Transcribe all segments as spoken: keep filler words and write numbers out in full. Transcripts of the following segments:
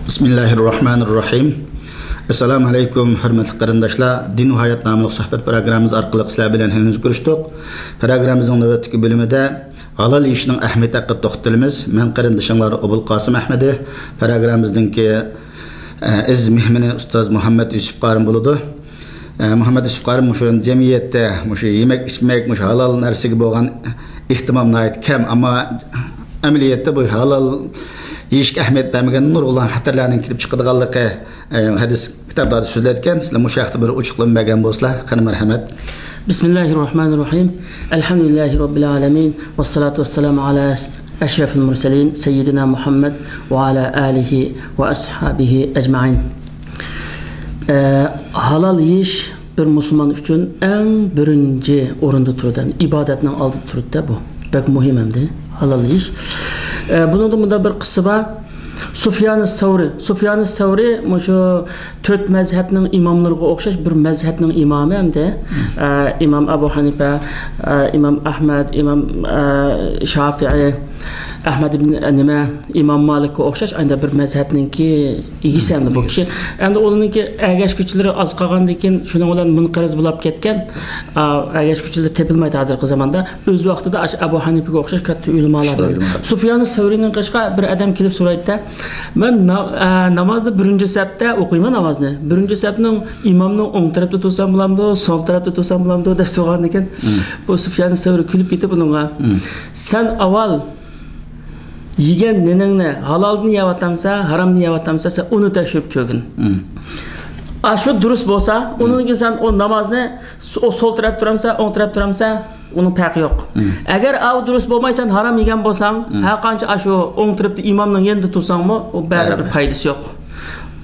بىسمىللاھىررەھمانىررەھىم. ئەسسالامۇ ئەلەيكۇم، ھۆرمەتلىك قېرىنداشلار. دىن ۋە ھايات ناملىق سۆھبەت پروگراممىمىز ئارقىلىق سىلەر بىلەن يەنە كۆرۈشتۇق. پروگراممىمىزنىڭ نۆۋەتتىكى بۆلۈمىدە ھالال يېيىشنىڭ ئەھمىيىتى ھەققىدە توختىلىمىز. مەن قېرىندىشىڭلار ئوبۇلقاسىم ئەھمىدى. پروگراممىمىزنىڭكى، ئە، ئەزىز مېھمىنى ئۇستاز مۇھەممەد يۈسۈپ قارىم بولىدۇ. ئە، مۇھەممەد يۈسۈپ قارىم مۇشۇ جەمئىيەتتە مۇشۇ يېمەك، ئىچمەك، مۇشۇ ھالال نەرسىگە بولغان ئېھتىمام ناھايىتى كەم، ئەمما ئەمەلىيەتتە بۇ ھالال يېيىشكە ئەھمىيەت بەرمىگەن نۇرغۇنلىغان خەتەرلەرنىڭ كېلىپ چىقىدىغانلىقى، ئە، ھەدىس كىتابلاردا سۆزلەيدىكەن. سىلەر مۇشۇ ھەقتە بىر ئوچۇقلىما بەرگەن بولسىلا، قېنى مەرھەمەت. بىسمىللاھىررەھمانىررەھىم. ئەلھەمدۇلىللاھى رەببىل ئالەمىن. ۋەسسالاتۇ ۋەسسالامۇ ئالا ئەشرەفىل مۇرسەلىن سەييىدىنا مۇھەممەد ۋە ئالا ئالىھى ۋە ئەسھابىھى ئەجمەئىن. ئە، ھالال يېيىش بىر مۇسۇلمان ئۈچۈن ئەڭ بىرىنچى ئورۇندا تۇرىدۇ. ئىبادەتنىڭ ئالدىدا تۇرىدۇ بۇ. بەك مۇھىم ئەمدى ھالال يېيىش. ئە، بۇنىڭدا مۇنداق بىر قىسسە بار. سۇفيان سەۋرى. سۇفيان سەۋرى مۇشۇ تۆت مەزھەپنىڭ ئىماملىرىغا ئوخشاش بىر مەزھەپنىڭ ئىمامى ئەمدى. ئە، ئىمام ئەبۇ ھەنىپە، ئە، ئىمام ئەھمەد، ئىمام، ئە، شافىئى، ئەھمەد ئىبن نېمە، ئىمام مالىكقا ئوخشاش ئايدا بىر مەزھەپنىڭكى ئىگىسى ئەمدى بۇ كىشى. ئەمدى ئۇنىڭكى ئەگەشكۈچىلىرى ئاز قالغاندىن كېيىن شۇنىڭ بىلەن مۇنقەرز بولاپ كەتكەن، ئە، ئەگەشكۈچىلىرى تېپىلمايدۇ ھازىرقى زاماندا. ئۆز ۋاقتىدا ئاشۇ ئەبۇ ھەنىپىگە ئوخشاش كاتتا ئۆلىمالار بار. سۇفيان سەۋرىنىڭ قېشىغا بىر ئادەم كېلىپ سورايدۇ-دە، مەن نا-، ئە، نامازنى بىرىنچى سەپتە ئوقۇيمەن نامازنى. بىرىنچى سەپنىڭ ئىمامنىڭ ئوڭ تەرەپتە تۇرسام بولامدۇ، سول تەرەپتە تۇرسام بولامدۇ دەپ سورىغاندىكىن، بۇ سۇفيان سەۋرى كۈلۈپ كېتىپ ئۇنىڭغا، سەن ئاۋۋال يېگەن نېنىڭنى ھالالدىن يەۋاتامسەن، ھارامدىن يەۋاتامسەن، سەن ئۇنى تەكشۈرۈپ كۆرگىن. ئاشۇ دۇرۇس بولسا، ئۇنىڭدىن كېيىن سەن ئۇ نامازنى س-، ئۇ سول تەرەپتە تۇرامسەن، ئوڭ تەرەپتە تۇرامسەن، ئۇنىڭ پەرقى يوق. ئەگەر ئاۋۇ دۇرۇس بولماي سەن ھارام يېگەن بولساڭ، ھەرقانچە ئاشۇ ئوڭ تەرەپتە ئىمامنىڭ يېنىدا تۇرساڭمۇ، ئۇ بەرىبىر پايدىسى يوق.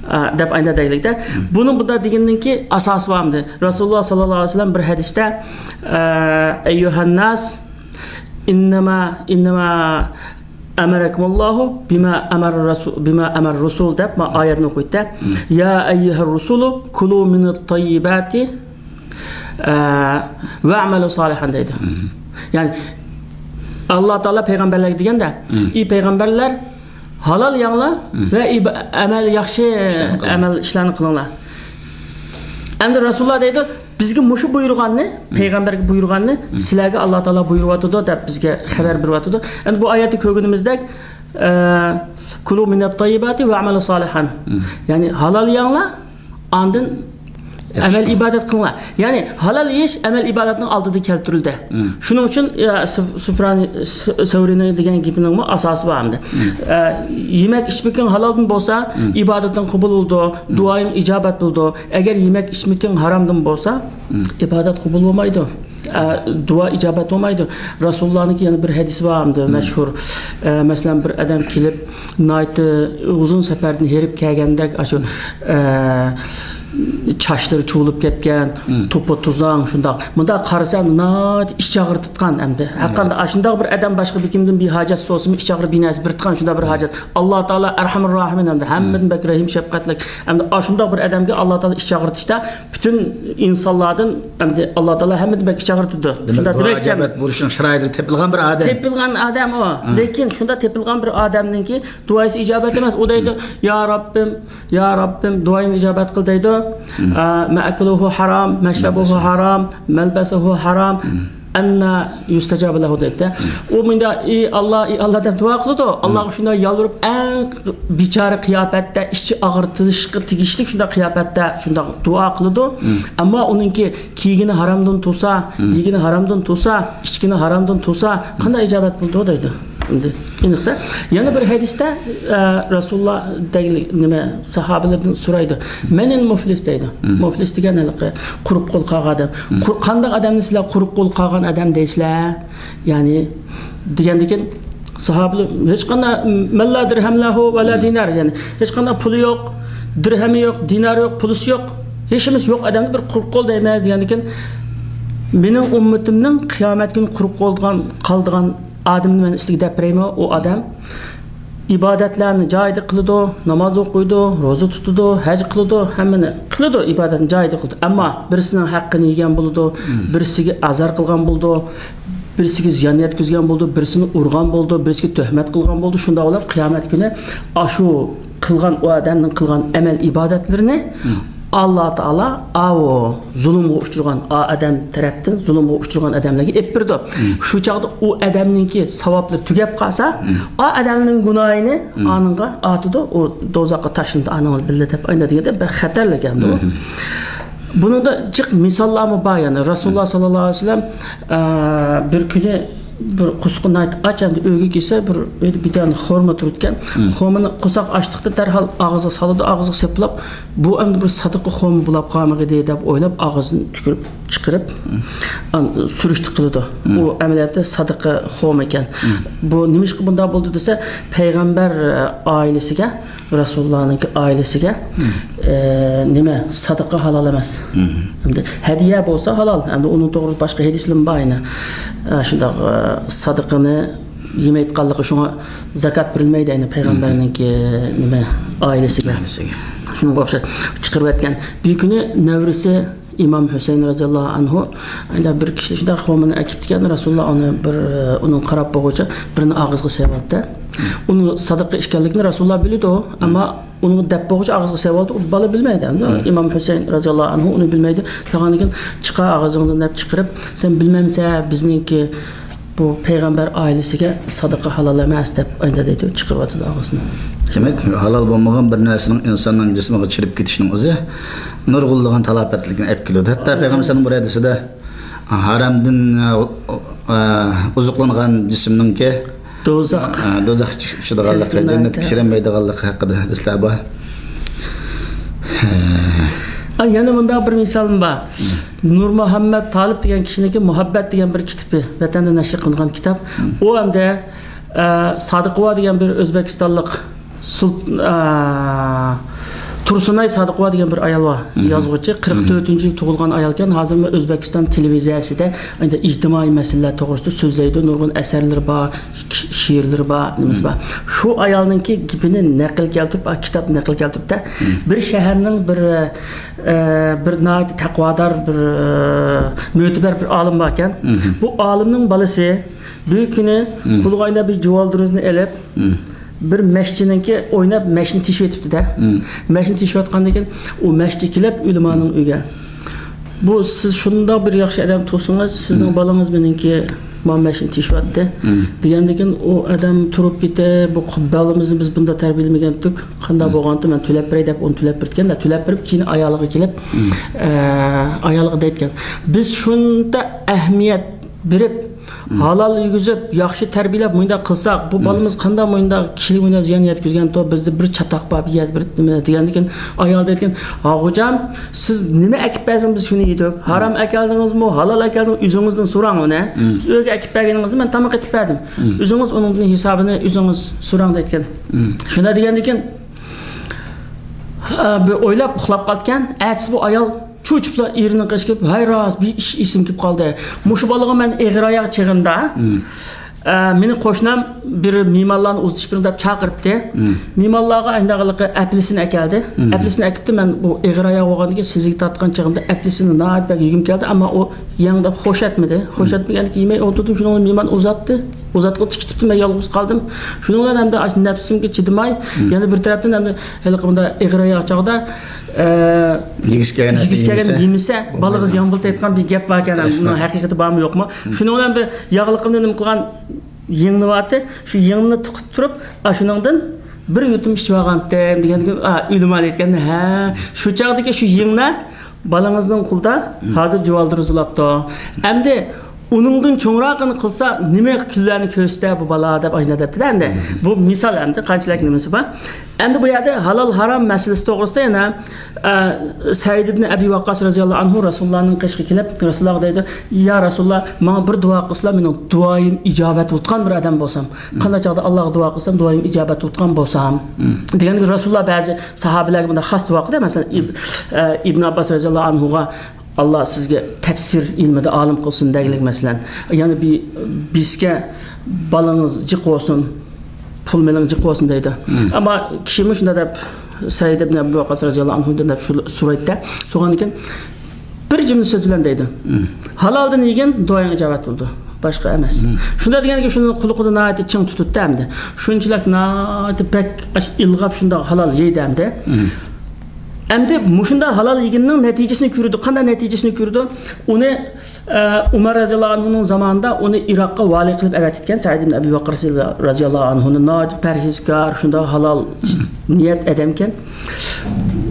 ئە، دەپ ئايدا دەيلىكتە. بۇنىڭ بۇنداق دېگىنىنىڭكى ئاساسى بارمىدى؟ رەسۇلۇللا ساللاللاھۇ ئەلەيھى ۋەسەللەم بىر ھەدىستە، ئە، ئەييۇھەنناس، ئىننەما، ئىننەما ئەمەرەكۇمۇللاھۇ بىما ئەمەر رەسۇ-، بىما ئەمەر رۇسۇل دەپ ما ئايەتنى ئوقۇيتتى. يا ئەييۇھەر رۇسۇلۇ كۇلۇ مىنەت تەييىباتى، ئە، ۋەئمەلۇ سالىھەن دەيدۇ. يەنى، ئاللا تائالا پەيغەمبەرلەرگە دېگەندە، ئى پەيغەمبەرلەر، ھالال يەڭلار ۋە ئىب-، ئەمەل، ياخشى ئەمەل ئىشلارنى قىلىڭلار. ئەمدى رەسۇلۇللا دەيدۇ، بىزگە مۇشۇ بۇيرۇغاننى، پەيغەمبەرگە بۇيرۇغاننى سىلەرگە ئاللا تائالا بۇيرۇۋاتىدۇ دەپ بىزگە خەۋەر بېرىۋاتىدۇ. ئەمدى بۇ ئايەتتە كۆرگىنىمىزدەك، ئە، كۇلۇ مىنەت تەييىباتى ۋەئمەلۇ سالىھەن. يەنى ھالال يەڭلار، ئاندىن ئەمەل ئىبادەت قىلىڭلار. يەنى ھالال يېيىش ئەمەل ئىبادەتنىڭ ئالدىدا كەلتۈرۈلدى. شۇنىڭ ئۈچۈن، يا، سۇ-، سۇفران، سۇ-، سەۋرىنىڭ دېگەن گېپىنىڭمۇ ئاساسى بار ئەمدى. ئە، يېمەك ئىچمىكىڭ ھالالدىن بولسا، ئىبادىتىڭ قوبۇل بولىدۇ، دۇئايىڭ ئىجابەت بولىدۇ. ئەگەر يېمەك ئىچمىكىڭ ھارامدىن بولسا، ئىبادەت قوبۇل بولمايدۇ. ئە، دۇئا ئىجابەت بولمايدۇ. رەسۇلۇللانىڭكى يەنە بىر ھەدىسى بار ئەمدى، مەشھۇر. ئە، مەسىلەن، بىر ئادەم كېلىپ، ناھايىتى ئۇزۇن سەپەردىن ھېرىپ كەلگەندەك، ئاشۇ، ئە، چاچلىرى چۇۋۇلۇپ كەتكەن، توپا توزاڭ، شۇنداق. مۇنداق قارىسا، ناھايىتى ئىچ ئاغرىتىدىغان ئەمدى. ھەقىقەتەن، ئاشۇنداق بىر ئادەم باشقا بىر كىمدىن بىر ھاجەت سورىسىمۇ، ئىچ ئاغرىپ بىر نەرسە بېرىدىغان شۇنداق بىر ھاجەت. ئاللا تائالا ئەرھەمۇر راھىمىن ئەمدى، ھەممىدىن بەك رەھىم شەپقەتلىك. ئەمدى ئاشۇنداق بىر ئادەمگە ئاللا تائالا ئىچ ئاغرىتىشتا، پۈتۈن ئىنسانلاردىن ئەمدى ئاللا تائالا ھەممىدىن بەك ئىچ ئاغرىتىدۇ. دېمەك، شۇنداق دېمەكچى. ئىجابەت بولۇشنىڭ شارائىتى تېپىلغان بىر ئادەم. تېپىلغان ئادەم ئۇ. لېكىن شۇنداق تېپىلغان بىر ئادەمنىڭكى دۇئاسى ئىجابەت ئەمەس. ئۇ دەيدۇ، يا رەببىم، يا رەببىم، دۇئايىمنى ئىجابەت قىل دەيدۇ. ئە، مەئكۇلۇھۇ ھارام، مەشرەبۇھۇ ھارام، مەلبەسۇھۇ ھارام. ئەننا يۇستەجابۇ لەھۇ دەيدۇ. ئۇ مۇنداق، ئى ئاللا، ئى ئاللا دەپ دۇئا قىلىدۇ. ئاللاغا شۇنداق يالۋۇرۇپ، ئەڭ بىچارە قىياپەتتە، ئىچى ئاغرىتىشقا تېگىشلىك شۇنداق قىياپەتتە شۇنداق دۇئا قىلىدۇ. ئەمما ئۇنىڭكى كىيگىنى ھارامدىن تۇرسا، يېگىنى ھارامدىن تۇرسا، ئىچكىنى ھارامدىن تۇرسا، قانداق ئىجابەت بولىدۇ دەيدۇ. ئەمدى ئېنىقتا. يەنە بىر ھەدىستە، ئە، رەسۇلۇللا دەيلى، نېمە، ساھابىلەردىن سورايدۇ. مەنىل مۇفلىس دەيدۇ. مۇفلىس دېگەن ھېلىقى قۇرۇق قول قالغان ئادەم. قۇر-، قانداق ئادەمنى سىلەر قۇرۇق قول قالغان ئادەم دەيسىلەر؟ يەنى دېگەندىكىن ساھابىلەر ھېچقانداق مەللا دىرھەم لەھۇ ۋەلا دىنار، يەنى ھېچقانداق پۇلى يوق، دىرھەمى يوق، دىنارى يوق، پۇلىسى يوق، ھېچنېمىسى يوق ئادەمنى بىر قۇرۇق قول دەيمەن دېگەندىكىن، مېنىڭ ئۈممىتىمنىڭ قىيامەت كۈنى قۇرۇق قول قالىدىغان ئادىمىنى مەن سىلىگە دەپ بېرەيمۇ؟ ئۇ ئادەم ئىبادەتلەرنى جايىدا قىلىدۇ، ناماز ئوقۇيدۇ، روزا تۇتىدۇ، ھەج قىلىدۇ، ھەممىنى قىلىدۇ، ئىبادەتنى جايىدا قىلىدۇ. ئەمما بىرسىنىڭ ھەققىنى يېگەن بولىدۇ، بىرسىگە ئازار قىلغان بولىدۇ، بىرسىگە زىيان يەتكۈزگەن بولىدۇ، بىرسىنى ئۇرغان بولىدۇ، بىرسىگە تۆھمەت قىلغان بولىدۇ. شۇنداق بولۇپ قىيامەت كۈنى ئاشۇ قىلغان، ئۇ ئادەمنىڭ قىلغان ئەمەل ئىبادەتلىرىنى ئاللا تائالا ئاۋۇ زۇلۇمغا ئۇچرىغان، ئا ئادەم تەرەپتىن زۇلۇمغا ئۇچرىغان ئادەملەرگە ئېلىپ بېرىدۇ. شۇ چاغدا ئۇ ئادەمنىڭكى ساۋابلىرى تۈگەپ قالسا، ئا ئادەمنىڭ گۇناھىنى ئانىڭغا ئاتىدۇ، ئۇ دوزاخقا تاشلىنىدۇ ئانىڭ بىللە دەپ ئاينا دېگەندە بەك خەتەرلىك ئەمدى ئۇ. بۇنىڭدا جىق مىساللارمۇ بار، يەنى رەسۇلۇللا ساللاللاھۇ ئەلەيھى ۋەسەللەم، ئە، بىر كۈنى بىر قورسىقى ناھايىتى ئاچ، ئەمدى ئۆيگە كەلسە، بىر ئۆيدە بىر دانە خورما تۇرىدىكەن. خورمىنى قورساق ئاچلىقتا دەرھال ئاغزىغا سالىدۇ، ئاغزىغا سېپىلاپ، بۇ ئەمدى بىر سادىقە خورما بولاپ قالمىغىدى دەپ ئويلاپ، ئاغزىنى تۈكۈرۈپ چىقىرىپ، ئان-، سۈرۈشتە قىلىدۇ. ئۇ ئەمەلىيەتتە سادىقە خورما ئىكەن. بۇ نېمىشقا بۇنداق بولدى دېسە، پەيغەمبەر، ئە، ئائىلىسىگە، رەسۇلۇللانىڭكى ئائىلىسىگە، ئە، نېمە، سادىقە ھالال ئەمەس. ئەمدى ھەدىيە بولسا ھالال. ئەمدى ئۇنىڭ توغرىسىدا باشقا ھەدىسلىرىمۇ بار يەنە. ئە، شۇنداق، ئە، سادىقىنى يېمەيدىغانلىقى، شۇڭا زاكات بېرىلمەيدۇ، يەنى پەيغەمبەرنىڭكى نېمە، ئائىلىسىگە. ئائىلىسىگە. شۇنىڭغا ئوخشاش چىقىرىۋەتكەن. بىر كۈنى نەۋرىسى ئىمام ھۈسەيىن رەزىياللاھۇ ئەنھۇ، ئەندە بىر كىشى شۇنداق خورمىنى ئەكىپتىكەن، رەسۇلۇللا ئۇنى بىر، ئۇنىڭغا قاراپ بولغۇچە بىرنى ئاغزىغا سېلىۋالدى. ئۇنىڭ سادىقە ئىكەنلىكىنى رەسۇلۇللا بىلىدۇ، ئەمما ئۇنىڭغا دەپ بولغۇچە ئاغزىغا سېلىۋالدى، ئۇ بالا بىلمەيدۇ ئەمدى. ئىمام ھۈسەيىن رەزىياللاھۇ ئەنھۇ ئۇنى بىلمەيدۇ. ساڭا لېكىن چىقار ئاغزىڭدىن دەپ چىقىرىپ، سەن بىلمەمسەن بىزنىڭكى بۇ پەيغەمبەر ئائىلىسىگە سادىقە ھالال ئەمەس دەپ ئايدا دەيدۇ، چىقىرىۋاتىدۇ ئاغزىنى. دېمەك، ھالال بولمىغان بىر نەرسىنىڭ ئىنساننىڭ جىسمىغا چىرىپ كېتىشىنىڭ ئۆزى نۇرغۇنلىغان تالاپەتلىكنى ئەپ كېلىدۇ. ھەتتا پەيغەمبەر سەللەللاھۇ ئەلەيھى ۋەسەللەم بۇ ھەدىسىدە، ھارامدىن، ئە، ئە، ئوزۇقلانغان جىسىمنىڭكى دوزاخ. ئە، دوزاخقا چۈشىدىغانلىقى، جەننەتكە كىرەلمەيدىغانلىقى ھەققىدە ھەدىسلەر بار. ئا، يەنە مۇنداق بىر مىسالىم بار. نۇرمۇھەممەت تالىپ دېگەن كىشىنىڭكى مۇھەببەت دېگەن بىر كىتابى، ۋەتەندە نەشر قىلىنغان كىتاب. ئۇ ئەمدى، ئە، سادىقوۋا دېگەن بىر ئۆزبېكىستانلىق سۇلت-، ئە، تۇرسۇنئاي سادىقوۋا دېگەن بىر ئايال بار، يازغۇچى. قىرىق تۆتىنچى يىل تۇغۇلغان ئايالكەن. ھازىرمۇ ئۆزبېكىستان تېلېۋىزىيەسىدە ئەمدى ئىجتىمائىي مەسىلىلەر توغرىسىدا سۆزلەيدۇ، نۇرغۇن ئەسەرلىرى بار، شېئىرلىرى بار، نېمىسى بار. شۇ ئايالنىڭكى گېپىنى نەقىل كەلتۈرۈپ، ئا، كىتاب نەقىل كەلتۈرۈپتە، بىر شەھەرنىڭ بىر، ئە، بىر ناھايىتى تەقۋادار، بىر، ئە، مۆتىبەر بىر ئالىم باركەن. بۇ ئالىمنىڭ بالىسى بىر كۈنى قولىغا بىر جۇۋالدۇرۇزنى ئېلىپ، بىر مەشچىنىڭكى ئويناپ، مەشنى تېشىۋېتىپتۇ-دە. مەشنى تېشىۋاتقاندىن كېيىن، ئۇ مەشچى كېلىپ ئۆلىمانىڭ ئۆيىگە، بۇ سىز شۇنداق بىر ياخشى ئادەم تۇرسىڭىز، سىزنىڭ بالىڭىز مېنىڭكى مانا مەشنى تېشىۋەتتى، دېگەندىن كېيىن ئۇ ئادەم تۇرۇپ كېتىپ، بۇ بالىمىزنى بىز بۇنداق تەربىيەلىمىگەنتۇق، قانداق بولغانتى، مەن تۆلەپ بېرەي دەپ ئۇنى تۆلەپ بېرىپتىكەن، تۆلەپ بېرىپ كېيىن ئايالىغا كېلىپ، ئە، ئايالىغا دەيدىكەن، بىز شۇنداق ئەھمىيەت بېرىپ، ھالال يېگۈزۈپ، ياخشى تەربىيەلەپ مۇنداق قىلساق، بۇ بالىمىز قانداق مۇنداق كىشىلىك مۇنداق زىيان يەتكۈزگەنتۇ، بىزدە بىر چاتاق بار، بىر يەر، بىر نېمە دېگەندىن كېيىن، ئايال دەيدىكەن، ھا خوجام، سىز نېمە ئەكىپ بەرسىڭىز بىز شۇنى يېدۇق. ھارام ئەكەلدىڭىزمۇ، ھالال ئەكەلدىڭىز، ئۆزىڭىزدىن سوراڭ ئۇنى. سىز ئۆيگە ئەكىپ بەرگىنىڭىزنى مەن تاماق ئېتىپ بەردىم. ئۆزىڭىز ئۇنىڭدىن ھېسابىنى ئۆزىڭىز سوراڭ دەيدىكەن. شۇنداق دېگەندىن كېيىن، ئە، بىر ئويلاپ ئۇخلاپ قالىدىكەن. ئەتىسى بۇ ئايال چۇچۇپلا ئېرىنىڭ قېشىغا كېلىپ، ھەي راست، بىر ئىش ئېسىمگە كېلىپ قالدى. مۇشۇ بالىغا مەن ئېغىر ئاياغ چېغىمدا، ئە، مېنىڭ قوشنام بىر مېھمانلارنى ئۇزىتىش بېرىڭ دەپ چاقىرىپتى. مېھمانلارغا ئانداقلىقى ئەپلىسىن ئەكەلدى. ئەپلىسىن ئەكىپتۇ، مەن بۇ ئېغىر ئاياغ بولغاندىن كېيىن سىزىگە تارتقان چېغىمدا ئەپلىسىننى ناھايىتى بەك يېگۈم كەلدى، ئەمما ئۇ يەڭ دەپ خوش ئەتمىدى. خوش ئەتمىگەندىن كېيىن يېمەي ئولتۇردۇم، شۇنىڭ بىلەن مېھمان ئۇزاتتى. ئۇزاتقۇچە كېتىپتۇ، مەن يالغۇز قالدىم. شۇنىڭ بىلەن ئەمدى ئاشۇ نەپسىمگە چىدىماي، يەنە بىر تەرەپتىن ئەمدى ھېلىقى مۇنداق ئېغىر ئاياغ چاغدا، ئە، يېگۈسى كەلگەن يېگۈسى كەلگەن يېمىسە، بالىغا زىيان بولىدۇ دەيدىغان بىر گەپ باركەن، بۇنىڭ ھەقىقىتى بارمۇ يوقمۇ؟ شۇنىڭ بىلەن بىر ياغلىقىمنى نېمە قىلغان، يىڭنىۋاتتى. شۇ يىڭنىنى تىقىپ تۇرۇپ، ئاشۇنىڭدىن بىر يۇتۇم ئىچىۋالغانتىم دېگەندىكىن، ئا، ئۆلىمالى ئېيتكەن، ھە، شۇ چاغدىكى شۇ يىڭنە بالىڭىزنىڭ قولىدا ھازىر جۇۋالدۇرۇز بولاپتۇ. ئەمدى ئۇنىڭدىن چوڭراقىنى قىلسا، نېمە كۈنلەرنى كۆرسىتە بۇ بالا دەپ ئاشۇنداق دەپتىدە ئەمدى. بۇ مىسال ئەمدى قانچىلىك نېمىسى بار. ئەمدى بۇ يەردە ھالال ھارام مەسىلىسى توغرىسىدا يەنە، ئە، سەئىد ئىبن ئەبى ۋەققاس رەزىياللاھۇ ئەنھۇ رەسۇلۇللانىڭ قېشىغا كېلىپ، رەسۇلۇللاغا دەيدۇ، يا رەسۇلۇللا، ماڭا بىر دۇئا قىلسىلا، مېنىڭ دۇئايىم ئىجابەت بولىدىغان بىر ئادەم بولسام. قانداق چاغدا ئاللاغا دۇئا قىلسام، دۇئايىم ئىجابەت بولىدىغان بولسام. دېگەندىكىن رەسۇلۇللا بەزى ساھابىلەرگە بۇنداق خاس دۇئا قىلدى. مەسىلەن، ئىب-، ئە، ئىبن ئابباس رەزىياللاھۇ ئەنھۇغا، ئاللا سىزگە تەپسىر ئىلمىدا ئالىم قىلسۇن دەگلىك، مەسىلەن. يەنە بىر بىسكە بالىڭىز جىق بولسۇن، پۇل مېلىڭ جىق بولسۇن دەيدۇ. ئەمما كىشىمۇ شۇنداق دەپ، سەئىد ئىبن ئەبۇ ۋەققاس رەزىياللاھۇ ئەنھۇدىن دەپ شۇ سورايدۇ-دە. سورىغاندىن كېيىن، بىر جۈملە سۆز بىلەن دەيدۇ. ھالالدىن يېگىن، دۇئايىڭ ئىجابەت بولىدۇ. باشقا ئەمەس. شۇنداق دېگەنكى شۇنى قۇلىقىدا ناھايىتى چىڭ تۇتۇپتۇ ئەمدى. شۇنچىلىك ناھايىتى بەك ئىلغاپ شۇنداق ھالال يەيدۇ ئەمدى. ئەمدى مۇشۇنداق ھالال يېگىنىنىڭ نەتىجىسىنى كۆرىدۇ. قانداق نەتىجىسىنى كۆرىدۇ؟ ئۇنى، ئە، ئۇمار رەزىياللاھۇ ئەنھۇنىڭ زامانىدا ئۇنى ئىراققا ۋالىي قىلىپ ئەۋەتىدىكەن. سەئىد ئىبن ئەبى ۋەققاس رەزىياللاھۇ ئەنھۇنى ناھايىتى پەرھىزكار، شۇنداق ھالال نىيەت ئادەمكەن.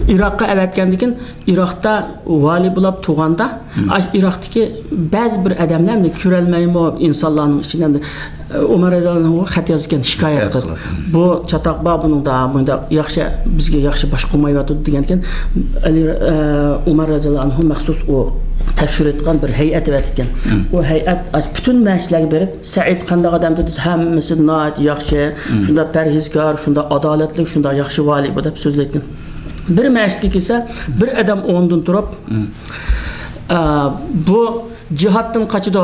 ئىراققا ئەۋەتكەندىكىن، ئىراقتا ۋالىي بولاپ تۇرغاندا، ئاشۇ ئىراقتىكى بەزى بىر ئادەملەر كۆرەلمەيمۇ ئىنسانلارنىڭ ئىچىدە ئەمدى، ئە، ئۇمار رەزىياللاھۇ ئەنھۇغا خەت يازىدىكەن، شىكايەت قىلىپ. بۇ چاتاق بار بۇنىڭدا، بۇنداق ياخشى، بىزگە ياخشى باشقۇرمايۋاتىدۇ دېگەنكەن، ئەلى، ئە، ئۇمار رەزىياللاھۇ ئەنھۇ مەخسۇس ئۇ تەكشۈرۈۋېتىدىغان بىر ھەيئەت ئەۋەتىدىكەن. ئۇ ھەيئەت ئاشۇ پۈتۈن مەسچىتلەرگە بېرىپ، سەئىد قانداق ئادەم دېسە، ھەممىسى ناھايىتى ياخشى، شۇنداق پەرھىزكار، شۇنداق ئادالەتلىك، شۇنداق ياخشى ۋالىي بۇ دەپ سۆزلەيتتى. بىر مەسچىتكە كەلسە، بىر ئادەم ئورنىدىن تۇرۇپ، ئە، بۇ جىھادتىن قاچىدۇ،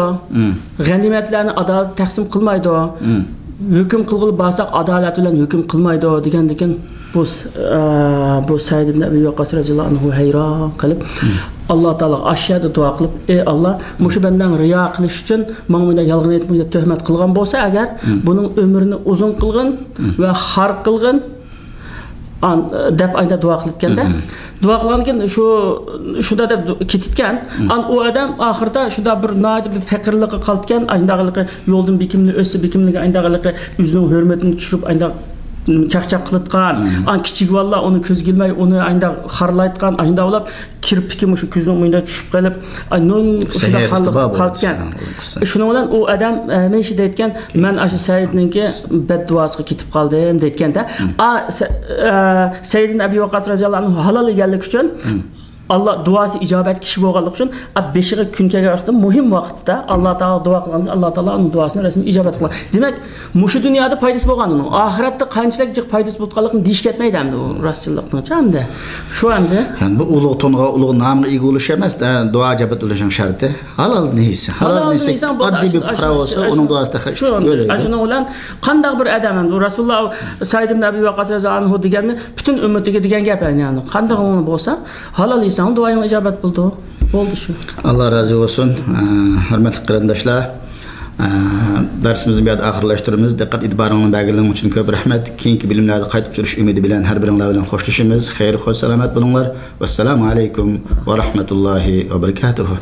غەنىيمەتلەرنى ئادالەت تەقسىم قىلمايدۇ، ھۆكۈم قىلغىلى بارساق ئادالەت بىلەن ھۆكۈم قىلمايدۇ دېگەندىكىن، بۇ س-، ئە، بۇ سەئىد ئىبن ئەبى ۋەققاس رەزىياللاھۇ ئەنھۇ ھەيران قېلىپ، ئاللا تائالاغا ئاشۇ يەردە دۇئا قىلىپ، ئى ئاللا، مۇشۇ بەندەڭ رىيا قىلىش ئۈچۈن ماڭا مۇنداق يالغان ئېيتىپ، مۇنداق تۆھمەت قىلغان بولسا ئەگەر، بۇنىڭ ئۆمرىنى ئۇزۇن قىلغىن ۋە خار قىلغىن، ئان-، دەپ ئايدا دۇئا قىلىدىكەندە. دۇئا قىلغاندىن كېيىن شۇ، شۇنداق دەپ دۇ-، كېتىدىكەن. ئان ئۇ ئادەم ئاخىرىدا شۇنداق بىر ناھايىتى بىر پەقىرلىققا قالىدىكەن. ئانداقلىقى يولدىن بېكىملىك ئۆتسە، بېكىملىك ئانداقلىقى ئۆزىنىڭ ھۆرمىتىنى چۈشۈرۈپ، ئانداق چاقچاق قىلىدىغان. ئان كىچىك بالىلار ئۇنى كۆزگە ئىلماي، ئۇنى ئانداق خارلايدىغان، ئانداق بولۇپ كىرپىكى مۇشۇ كۆزىنىڭ مۇينىدا چۈشۈپ قېلىپ، ئاي، نۇن شۇنداق خارلىق قىلىدىكەن. شۇنىڭ بىلەن ئۇ ئادەم ھەمىشە دەيدىكەن، مەن ئاشۇ سەئىدنىڭكى بەددۇئاسىغا كېتىپ قالدىم دەيدىكەندە. ئا، سە-، ئە، سەئىد ئىبن ئەبى ۋەققاس رەزىياللاھۇ ئەنھۇ ھالال يېگەنلىكى ئۈچۈن، ئاللا دۇئاسى ئىجابەت كىشى بولغانلىقى ئۈچۈن، ئا، بېشىغا كۈن كەلگەن ۋاقىتتا، مۇھىم ۋاقىتتا ئاللا تائالا دۇئا قىلغاندا، ئاللا تائالا ئۇنىڭ دۇئاسىنى رەسمىي ئىجابەت قىلغان. دېمەك، مۇشۇ دۇنيادا پايدىسى بولغان ئۇنىڭ، ئاخىرەتتە قانچىلىك جىق پايدىسى بولىدىغانلىقىنى دېيىش كەتمەيدۇ ئەمدى ئۇ راستچىللىقنىڭچە ئەمدى. شۇ ئەمدى. يەنى بۇ ئۇلۇغ تونغا، ئۇلۇغ نامغا ئىگە بولۇش ئەمەس، ئە، دۇئا ئىجابەت بولۇشنىڭ شەرتى. ھالال نېسى. ھالال نېسى. ئاددىي بىر پۇقرا بولسا، ئۇنىڭ دۇئاسى تېخى ئۆلىدۇ. شۇنىڭ بىلەن قانداق بىر ئادەم ئەمدى رەسۇلۇللا سەئىد ئىبن ئەبى ۋەققاس رەزىياللاھۇ ئەنھۇ دېگەننى پۈتۈن ئۈممىتىگە دېگەن گەپ، يەنى قانداق بولسا، ھالال يېسەڭ دۇئايىڭ ئىجابەت بولىدۇ. بولدى شۇ. ئاللا رازى بولسۇن. ئە، ھۆرمەتلىك قېرىنداشلار، ئە، دەرسىمىزنى بۇ يەردە ئاخىرلاشتۇرىمىز. دىققەت ئېتىبارىڭلارنى بەرگەنلىكىڭ ئۈچۈن كۆپ رەھمەت. كېيىنكى بىلىملەردە قايتا ئۇچرىشىش ئۈمىدى بىلەن ھەر بىرىڭلار بىلەن خوشلىشىمىز. خەير، خوش، سالامەت بولۇڭلار. ۋەسسالامۇ ئەلەيكۇم ۋە رەھمەتۇللاھى ۋە بەرىكاتۇھۇ.